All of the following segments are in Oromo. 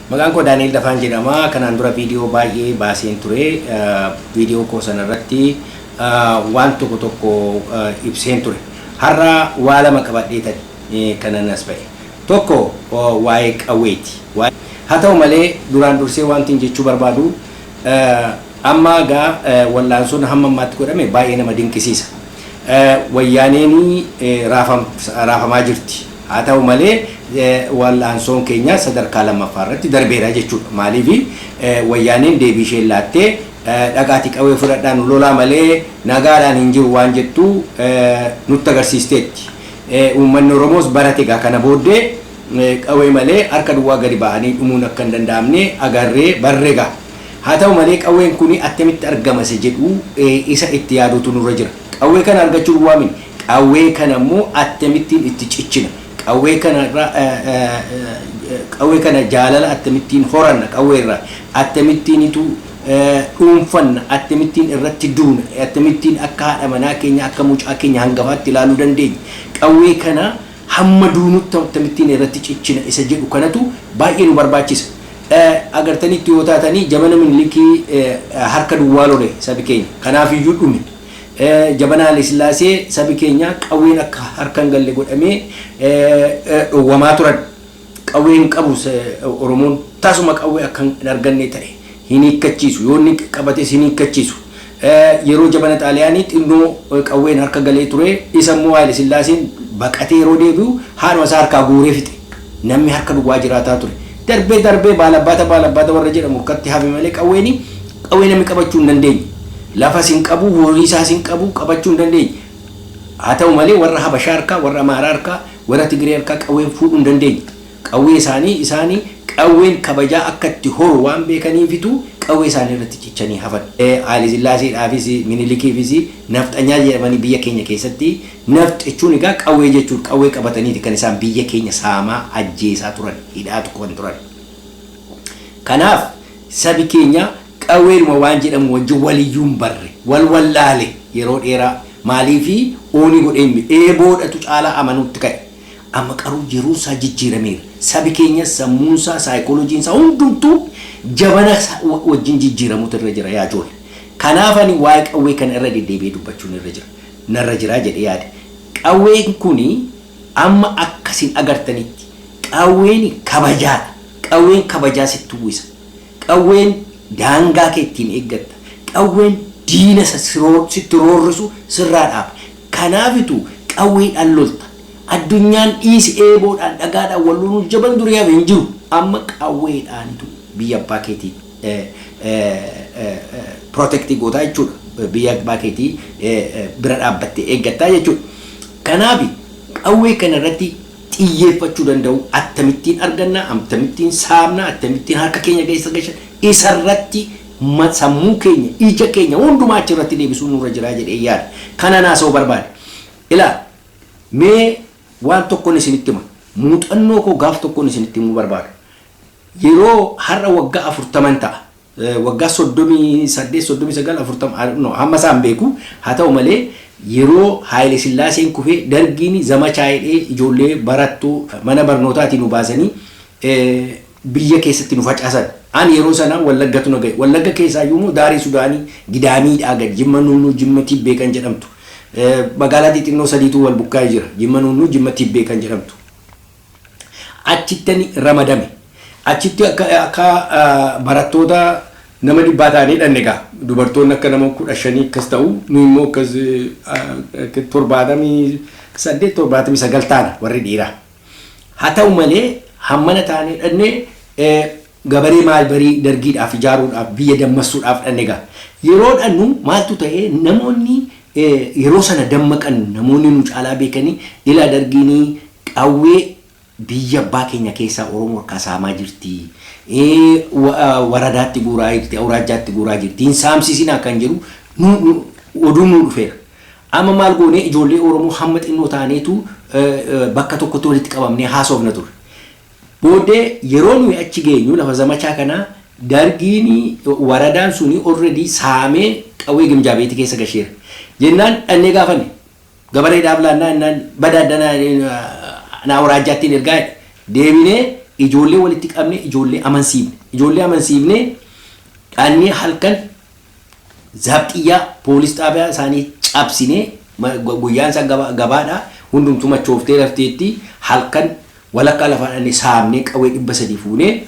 Maqaan koo Daani'el Dafaan jedhama. Kanaan dura viidiyoo baay'ee baaseen ture. Viidiyoo koo sanarratti waan tokko tokko ibseen ture. Har'a waa lama qabadheetani kanan as ba'e. Tokko waa'ee qawweeti. Haa ta'u malee, duraan dursee wanti jechuu barbaadu, amma egaa wal'aansoon hamma ammaatti godhame baay'ee nama dinqisiisa. Wayyaaneen raafamaa jirti. Haa ta'u malee, wal'aansoon keenya sadarkaa lammaffaa irratti darbeera jechuudha. Maaliif? Wayyaaneen deebii isheen laattee, dhaqaatii qawwee fudhadhaan lolaa malee nagaadhaan hin jiru waan jettu nutti agarsiisteetti. Uummanni Oromoos barate egaa. Kana booddee qawwee malee harka duwwaa gadi ba'anii dhumuun akka hin danda'amne agarree barre egaa. Haa ta'u malee, qawween kun attamitti argama isa jedhu isa itti yaaduutu nurra jira. Qawwee kana argachuu duwwaa miti. Qawwee kana immoo akkamittiin itti cichina? Qawwee kana irraa, qawwee kana jaalala akkamittiin horanna? Qawwee irraa akkamittiinitu dhuunfanna? Akkamittiin irratti duuna? Akkamittiin akka haadha manaa keenya, akka mucaa keenya hangafaatti ilaaluu dandeenya? Qawwee kana hamma duunutti akkamittiin irratti cichina isa jedhu kanatu baay'ee nu barbaachisa. Agartanitti yoo taatanii, jabana Minilikii harka duwwaa lole sabi keenya. Kanaaf iyyuu dhume. Jabana Haile Sillaasee sabi keenya qawween akka harka hin galle godhamee dhowwamaa turan. Qawwee hin qabu Oromoon, tasuma qawwee akka hin arganne ta'e, hin hiikkachiisu, yoo inni qabates hin hiikkachiisu. Yeroo jabana Xaaliyaanii xinnoo qawween harka galee ture. Isa immoo Haile Sillaaseen baqatee yeroo deebi'u haadhuma isaa harkaa guuree fixe. Namni harka duwwaa jiraataa ture. Darbee darbee baalabbaata baalabbaata warra jedhamu harkatti hafe malee qawweeni qawwee namni qabachuu hin dandeenye. Lafas hin qabu, horii isaas hin qabu, qabachuu hin dandeenye. Haa ta'u malee, warra Habashaa harkaa, warra Amaaraa harkaa, warra Tigiree harkaa qawween fuudhuu hin dandeenye. Qawwee isaanii qawween kabajaa akka itti horu waan beekaniifitu qawwee isaanii irratti cichanii hafan. Haile Sillaaseedhaafis Minilikiifis nafxanyaa jedhamanii biyya keenya keessatti. Nafx jechuun egaa qawwee jechuudha. Qawwee qabataniiti kan isaan biyya keenya saamaa, ajjeesaa turan, hidhaa kan turan. Kanaaf sabi keenya qawweedhuma waan jedhamu wajjin waliyyuu hin barre, wal wallaale yeroo dheeraa. Maaliifi oonii godhee hin eeboodhatu caalaa amanuutti ka'e. Amma qaruu yeroon isaa jijjiirameera. Sabi keenya sammuunsaa, saayikooloojiin isaa hundumtuu jabana wajjin jijjiiramuutu irra jira, yaa ijoollee. Kanaaf ani waa'ee qawwee kana irra deddeebi'ee dubbachuun irra jira. Narra jira jedhee yaade. Qawween kuni amma akkasin agartanitti qawween kabajaadha. Qawween kabajaa sitti uwwisa. Qawween daangaa kee ittiin eeggatta. Qawween diina sitti roorrisu sirraa dhaaba. Kanaafitu qawweedhaan lolta. Addunyaan dhiisi, eeboodhaan, dhagaadhaan wal loluun jaban durii hafe, hin jiru. Amma qawweedhaanitu biyya abbaa keetii protect gootaa jechuudha. Biyya abbaa keetii bira dhaabbattee eeggattaa jechuudha. Kanaaf qawwee kana irratti xiyyeeffachuu danda'u, akkamittiin arganna, akkamittiin saamna, akkamittiin harka keenya keessa gashan, isarratti sammuu keenya, ija keenya hundumaa achirratti deebisuun nurra jiraa jedhee yaada. Kana naasa'uu barbaade. Ilaa, mee waan tokkoon isinitti hima. Muuxannoo koo gaaf tokkoon isinitti himuu barbaada. Yeroo har'a waggaa 40 ta'a. Waggaa 38, 39, 40, no, hamma isaan beeku. Haa ta'u malee, yeroo Haayile Sillaaseen kufee Dargiin zamachaa hidhee ijoollee barattuu mana barnootaatii nu baasanii biyya keessatti nu facaasan. Ani yeroo sana Wallaggatu na ga'e. Wallagga keessaa iyyuu daarii Sudaanii Gidaamiidhaa gadi Jimma Nunnuu, Jimma Tibbee kan jedhamtu. Magaalaa xixinnoo sadiitu wal bukkaa'ee jira. Jimma Nunnuu, Jimma Tibbee kan jedhamtu. Achittani ramadame. Achitti akka barattoota nama 100 ta'anii dhanne egaa, dubartoonni akka nama 15 akkas ta'u, nu immoo akkas 78, 79 taana warri dhiiraa. Haa ta'u malee, hammana taanee dhannee gabaree maal barii Dargiidhaaf ijaaruudhaaf, biyya dammassuudhaaf dhanne egaa. Yeroo dhannu maaltu ta'e? Namoonni yeroo sana dammaqan, namoonni nu caalaa beekanii, ilaa, Dargiinii qawwee biyya abbaa keenya keessaa Oromoo harkaa saamaa jirti. Waradaatti guuraa jirti, awuraajjaatti guuraa jirti. Hin saamsisinaa kan jedhu oduun nu dhufeera. Amma maal goone? Ijoollee Oromoo hamma xinnoo taaneetu bakka tokkotti walitti qabamnee haasofna ture. Booddee yeroo nuyi achi geenyu lafa zamachaa kanaa, Dargiin waradaan suni already saamee qawwee gimjaa beetii keessa gasheera. Jennaan dhannee gaafanne. Gabareedhaaf laannaa jennaan, bada addanaa na awuraajjaattiin ergaa jedhe. Deebinee Ijoollee walitti qabne, ijoollee amansiifne. Ijoollee amansiifne dhannee halkan zabxiyyaa poolis xaabiyaa isaanii cabsinee, guyyaan isaa gabaadha, hundumtuu machooftee rafteetti, halkan walakkaa lafaa dhannee saamnee qawwee 300 fuunee,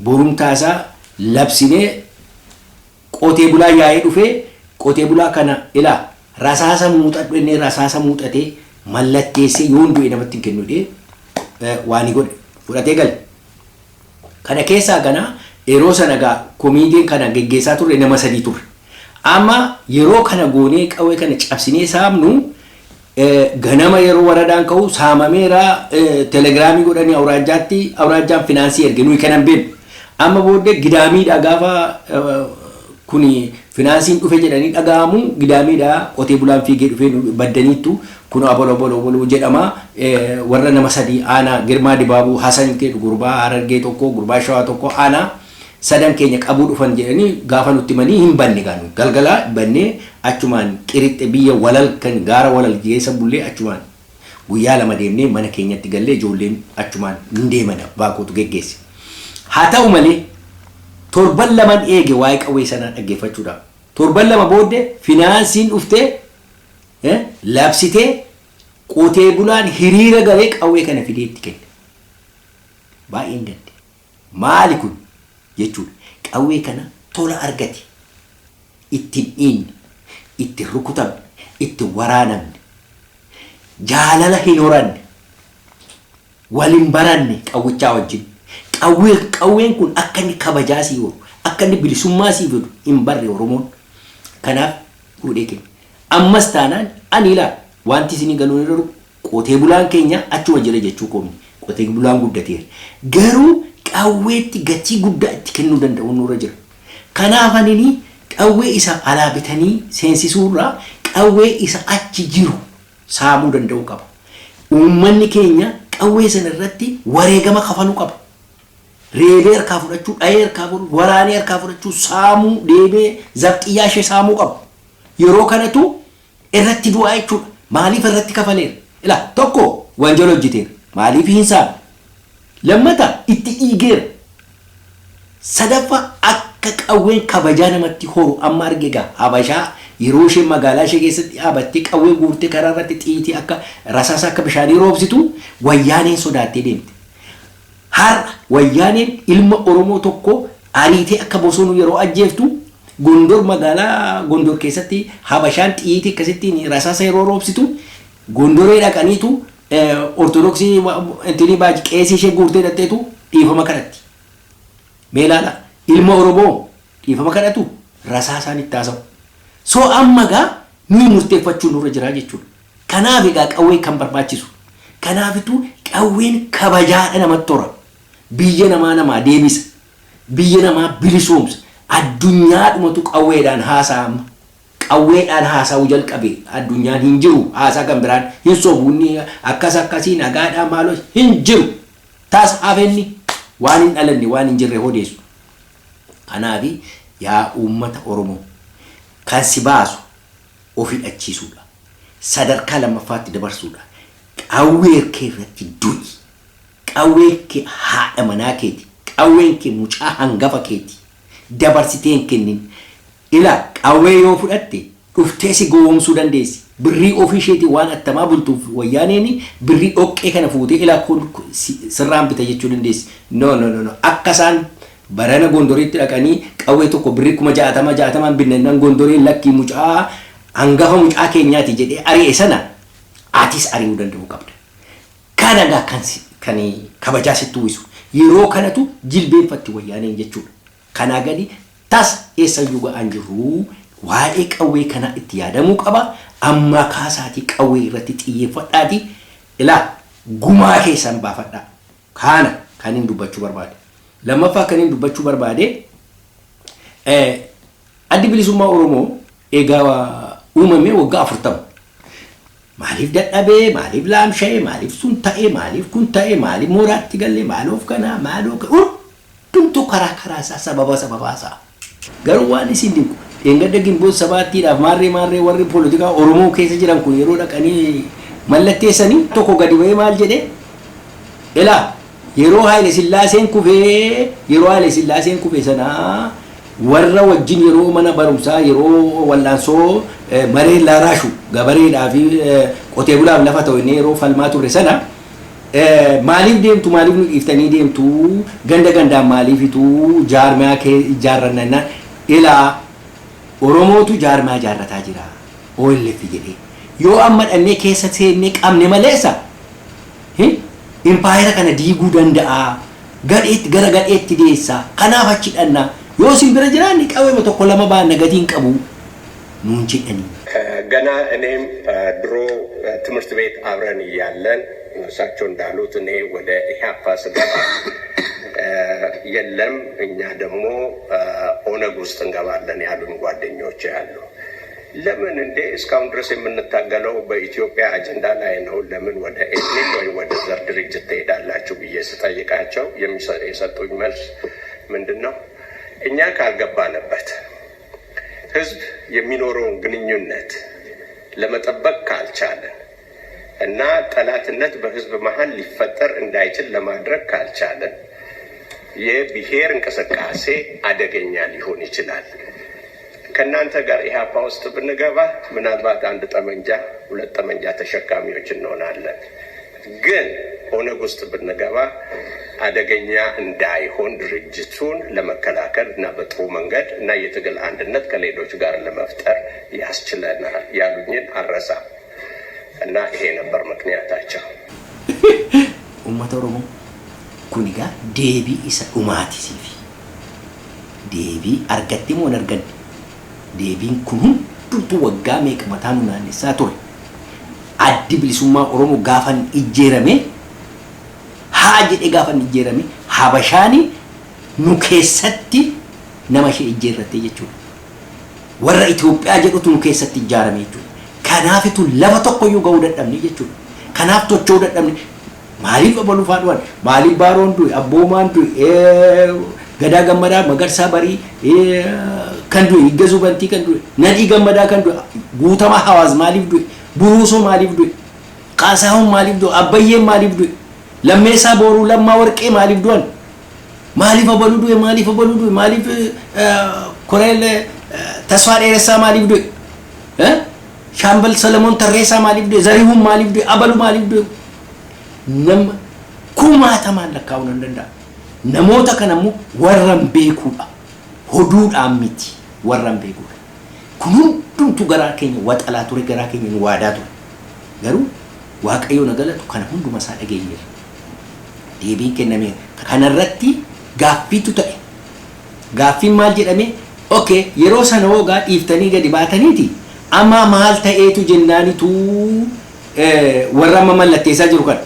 borumtaa isaa labsinee, qotee bulaa yaa'ee dhufee, qotee bulaa kana ilaa rasaasa muuxadhu innee, rasaasa muuxatee mallatteessee, yoon du'e namatti hin kennu jedhee waan godhe fudhatee gale. Kana keessaa kana yeroo sana gaa komiitiin kana geggeessaa turre nama sadii turre. Amma yeroo kana goonee qawwee kana cabsinee saamnu, ganama yeroo waradaan ka'u saamameera telegiraamii godhanii awuraajjaatti, awuraajjaan finaansii erge, nuyi kanan beeknu. Amma booddee gidaamiidha, gaafa kuni finaansiin dhufe jedhanii dhaga'amu, gidaamiidha qotee bulaan fiigee dhufee, baddaniittu kun abolo abolo abolo jedhama, warra nama sadii aanaa Girmaa Dibaabuu Hasan jedhu, gurbaa Harargee tokko, gurbaa Shawaa tokko, aanaa sadan keenya qabuu dhufan jedhanii gaafa nutti manii hin banne gaanu galgala bannee achumaan Qirixxe biyya Walal kan gaara Walal geessa bullee, achumaan guyyaa 2 deemnee mana keenyatti gallee, ijoolleen achumaan hin deeman, abbaa kootu geggeesse. Haa ta'u malee torban laman eege waa'ee qawwee sanaa dhaggeeffachuudhaaf. Torban 2 booddee finaansiin dhuftee labsitee, qotee bulaan hiriira galee qawwee kana fidee itti kenne. Baay'een gadde. Maali kun jechuudha. Qawwee kana tola argate. Ittiin dhiinne, ittiin rukutamne, ittiin waraanamne, jaalala hin horanne, wal hin baranne qawwichaa wajjin. Qawween kun akka inni kabajaa sii horu, akka inni bilisummaa sii fidu hin barre Oromoon. Kanaaf fuudhee kenne. Ammas taanaan ani ilaa wanti isinii galuu irra jiru, qotee bulaan keenya achuma jira jechuu koomni. Qotee bulaan guddateera. Garuu qawweetti gatii guddaa itti kennuu danda'u nurra jira. Kanaaf anini qawwee isa alaa bitanii seensisuurraa qawwee isa achi jiru saamuu danda'uu qaba. Uummanni keenya qawwee sana irratti wareegama kafaluu qaba. Reebee harkaa fudhachuu, dhahee harkaa fudhachuu, waraanee harkaa fudhachuu, saamuu, deebee zabxiyyaa ishee saamuu qaba. Yeroo kanatu irratti du'aa jechuudha. Maaliif irratti kafaleera? Ilaa, tokko wanjala hojjeteera. Maaliif hin saame? Lammata itti dhiigeera. Sadaffaa akka qawween kabajaa namatti horu amma arge egaa Habashaa yeroo isheen magaalaa ishee keessatti dhaabattee qawwee guurtee karaa irratti xiitii akka rasaasa akka bishaanii roobsitu, Wayyaaneen sodaattee deemte. Har'a Wayyaaneen ilma Oromoo tokko ariitee akka bosonuu yeroo ajjeeftu, Gondor, magaalaa Gondor keessatti Habashaan xiitii akkasittiin rasaasa yeroo roobsitu, Gondoree dhaqaniitu Ortodoksii intinii baaji qeesii ishee guurtee dhaqxeetu dhiifama kadhatti. Mee ilaala, ilma Oromoo dhiifama kadhatu rasaasaan itti haasa'u. So amma gaa nuyi murteeffachuun nurra jira jechuudha. Kanaaf egaa qawween kan barbaachisu. Kanaafituu qawween kabajaadha namatti hora. Biyya namaa namaa deebisa. Biyya namaa bilisoomsa. Addunyaadhumatu qawweedhaan haasa'a amma. Qawweedhaan haasa'uu jalqabe addunyaan, hin jiru haasaa kan biraan, hin sobu inni akkas akkasii nagaadhaa maaloo hin jiru. Taas hafenni waan hin dhalanne, waan hin jirre odeessu. Kanaafi yaa uummata Oromoo, kan si baasu of hidhachiisuudha. Sadarkaa lammaffaatti dabarsuudha. Qawwee kee irratti du'i. Qawween kee haadha manaa keeti. Qawween kee mucaa hangafa keeti. Dabarsitee hin kennin. Ilaa, qawwee yoo fudhatte dhuftee si gowwoomsuu dandeessi. Birrii ofii isheetii waan attamaa bultuuf Wayyaaneen birrii dhoqqee kana fuutee ilaa kun sirraan bita jechuu dandeessi. No, no, no, no. Akka isaan barana Gondoriitti dhaqanii qawwee tokko birrii 60,000 60n binnannaan Gondoriin lakkii mucaa hangafa mucaa keenyaati jedhee ari'e sana atis ari'uu danda'uu qabda. Kana egaa kan kabajaa sitti uwwisu. Yeroo kanatu jilbeenfatti Wayyaaneen jechuudha. Kanaa gadi tas eessayyuu ga'aan jirru, waa'ee qawwee kanaa itti yaadamuu qaba. Ammaa kaasaatii qawwee irratti xiyyeeffadhaatii ilaa gumaa keessan baafadhaa. Kana kan hin dubbachuu barbaade. Lammaffaa kan hin dubbachuu barbaade, Addi Bilisummaa Oromoo egaa uumamee waggaa 40. Maaliif dadhabee, maaliif laamsha'ee, maaliif sun ta'ee, maaliif kun ta'ee, maaliif mooraatti galle, maaloof kanaa, maaloo hundumtuu karaa karaa isaa sababa sababaa isaa. Garuu waan isin dinqu, dheengadda Ginboot Sabaattiidhaaf maarree maarree warri poolitikaa Oromoo keessa jiran kun yeroo dhaqanii mallatteessanii, tokko gadi ba'ee maal jedhee, ilaa Yeroo Haayile Sillaaseen kufee, yeroo Haayile Sillaaseen kufe sanaa warra wajjin yeroo mana barumsaa, yeroo wallaansoo maree laaraashu gabareedhaa fi qotee bulaaf lafa ta'u inni yeroo falmaa turre sana, maaliif deemtu, maaliif nu dhiiftanii deemtu, ganda gandaan maaliifitu jaarmiyaa kee ijaarrannaa? Ilaa, Oromootu jaarmiyaa ijaarrataa jira OLF jedhee. Yoo amma dhannee keessa seennee qabne maleessa impaayera kana diiguu danda'a, gadheetti gara gadheetti deessa, kanaaf achi dhanna, yoo isin bira jiraanne qabeema tokko lama baanna, gatiin qabu nuun jedhanii. ገና እኔም ድሮ ትምህርት ቤት አብረን እያለን እሳቸው እንዳሉት እኔ ወደ ኢህአፓ ስገባ የለም እኛ ደግሞ ኦነግ ውስጥ እንገባለን ያሉን ጓደኞች ያሉ። ለምን እንዴ፣ እስካሁን ድረስ የምንታገለው በኢትዮጵያ አጀንዳ ላይ ነው፣ ለምን ወደ ethnic ወይ ወደ ዘር ድርጅት ትሄዳላችሁ ብዬ ስጠይቃቸው የሰጡኝ መልስ ምንድን ነው? እኛ ካልገባንበት፣ ህዝብ የሚኖረውን ግንኙነት ለመጠበቅ ካልቻለን እና ጠላትነት በህዝብ መሀል ሊፈጠር እንዳይችል ለማድረግ ካልቻለን የብሔር እንቅስቃሴ አደገኛ ሊሆን ይችላል። ከእናንተ ጋር ኢህአፓ ውስጥ ብንገባ ምናልባት አንድ ጠመንጃ ሁለት ጠመንጃ ተሸካሚዎች እንሆናለን። ግን ኦነግ ውስጥ ብንገባ አደገኛ እንዳይሆን ድርጅቱን ለመከላከል እና በጥሩ መንገድ እና የትግል አንድነት ከሌሎች ጋር ለመፍጠር ያስችለናል ያሉኝን አልረሳም እና ይሄ ነበር ምክንያታቸው። Uummata Oromoo, kun egaa deebii isa dhumaati siifi. Deebii argatte moo hin arganne? Deebiin kun hundumtuu waggaa meeqa mataa nu naannessaa ture. Addi Bilisummaa Oromoo gaafa inni ijjeerame, haa jedhee gaafa inni ijjeerame, Habashaani nu keessatti nama ishee ijjeerratte jechuudha. Warra Itoophiyaa jedhutu nu keessatti ijaarame jechuudha. Kanaafitu lafa tokkoyyuu ga'uu dadhabne jechuudha. Kanaaf tocho'uu dadhabne. Maaliif abaluu fa'aa dhuan? Maaliif Baaroon du'e? Abboomaan du'e? Gadaa Gammadaa, Magarsaa Barii kan du'e, Higgazuu Bantii kan du'e, Nadhii Gammadaa kan du'e, Guutamaa Hawaas maaliif du'e? Buruusoo maaliif du'e? Qaasaahun maaliif du'e? Abbayyeen maaliif du'e? Lammeessaa Booruu, Lammaa Warqee maaliif du'an? Maaliif abaluu du'e? Maaliif abaluu du'e? Maaliif Koreel Tasfaa Dheeressaa maaliif du'e? Shaambal Salamoon Tarreessaa maaliif du'e? Zarihuun maaliif du'e? Abalu maaliif du'e? Nama kumaatamaan lakkaa'uu nan danda'a. Namoota kana immoo warra hin beekuudha. Hoduudhaan miti, warra hin beekuudha. Kun hundumtu garaa keenya waxalaa ture, garaa keenya nu waadaa ture. Garuu Waaqayyo na galatu, kana hunduma isaa dhageenyeerra. Deebiin kennameera. Kanarratti gaaffiitu ta'e. Gaaffiin maal jedhame? Okay, yeroo sana hoogaa dhiiftanii gadi baataniiti. Amma maal ta'eetu jennaanitu warra amma mallatteessaa jiru kana.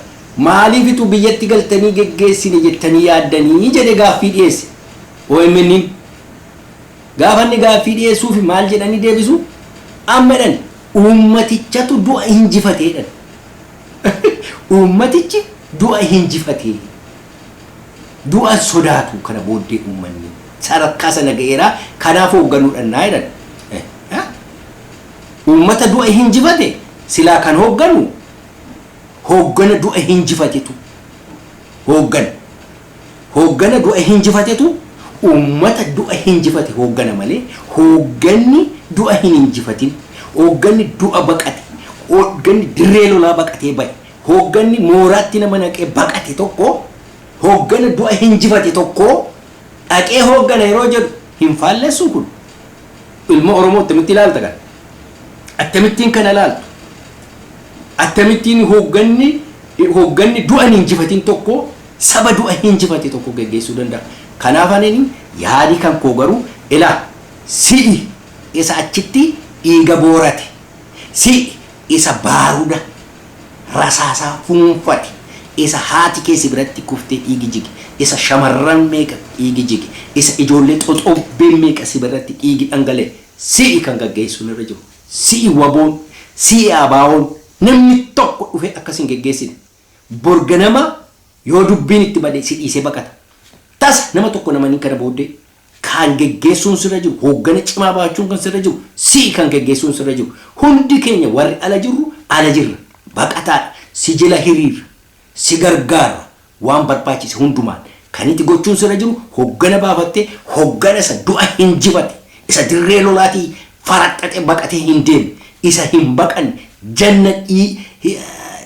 Maaliifitu biyyatti galtanii geggeessine jettanii yaaddanii jedhe gaaffii dhiyeesse. OMN gaafa inni gaaffii dhiyeessuufi maal jedhanii deebisu? Amma jedhan, uummatichatu du'a hinjifatee jedhan. Uummatichi du'a hinjifatee. Du'a sodaatu kana booddee uummanni sadarkaa sana ga'eera, kanaaf hoogganuu dhannaa jedhan. Uummata du'a hinjifate silaa kan hoogganu hooggana du'a hinjifatetu hooggana. Hooggana du'a hinjifatetu uummata du'a hinjifate hooggana malee, hoogganni du'a hin hinjifatin, hoogganni du'a baqate, hoogganni dirree lolaa baqatee ba'e, hoogganni mooraatti nama naqee baqate tokko hooggana du'a hinjifate tokko dhaqee hooggana yeroo jedhu hin faallessu kun. Ilma Oromoo, attamitti ilaalta kana? Akkamittiin kana ilaaltu? Akkamittiin hoogganni du'a hin injifatin tokko saba du'a hinjifate tokko geggeessuu danda'a? Kanaaf ani yaadi kan koo garuu, ilaa, si'i isa achitti dhiiga boorate, si'i isa baaruda rasaasaa fuunfate, isa haati keessi biratti kuftee dhiigi jige, isa shamarran meeqa dhiigi jige, isa ijoollee xoxobbeen meeqa si biratti dhiigi dhangala'e, si'i kan gaggeessuun irra jiru. Si'i WBOn, si'i ABOn, namni tokko dhufee akkas hin geggeessine. Borganama yoo dubbiin itti bade si dhiisee baqata. Tasa nama tokko namanii kana booddee kan geggeessuun sirra jiru, hooggana cimaa baachuun kan sirra jiru, si'i kan geggeessuun sirra jiru. Hundi keenya warri ala jirru ala jirra. Baqataadha. Si jala hiriirra. Si gargaara. Waan barbaachise hundumaan kan itti gochuun sirra jiru hoggana baafattee, hoggana isa du'a hin jifate, isa dirree lolaatii faraxxaxee baqatee hin deemne, isa hin baqanne, janna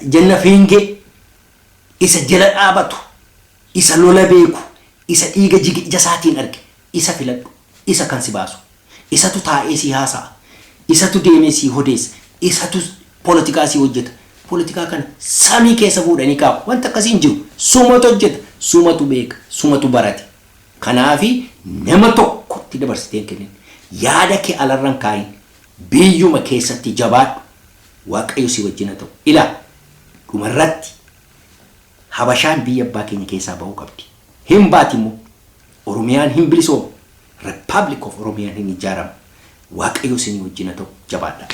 janna fiingee isa jala dhaabatu, isa lola beeku, isa dhiiga jige ija isaatiin arge, isa filadhu. Isa kan si baasu. Isatu taa'ee si haasa'a. Isatu deemee si hodeessa. Isatu poolitikaa si hojjeta. Poolitikaa kana samii keessa fuudhanii kaa'u. Wanta akkasii hin jiru. Sumatu hojjeta. Sumatu beeka. Sumatu barate. Kanaafi nama tokkotti dabarsitee hin kennin. Yaada kee alarran kaayin. Biyyuma keessatti jabaadhu. Waaqayyo si wajjin haa ta'u. Ilaa, dhumarratti Habashaan biyya abbaa keenya keessaa ba'uu qabdi. Hin baati immoo. Oromiyaan hin bilisooma. Republic of Oromiyaan hin ijaarama. Waaqayyo isinii wajjin haa ta'u. Jabaadhaa.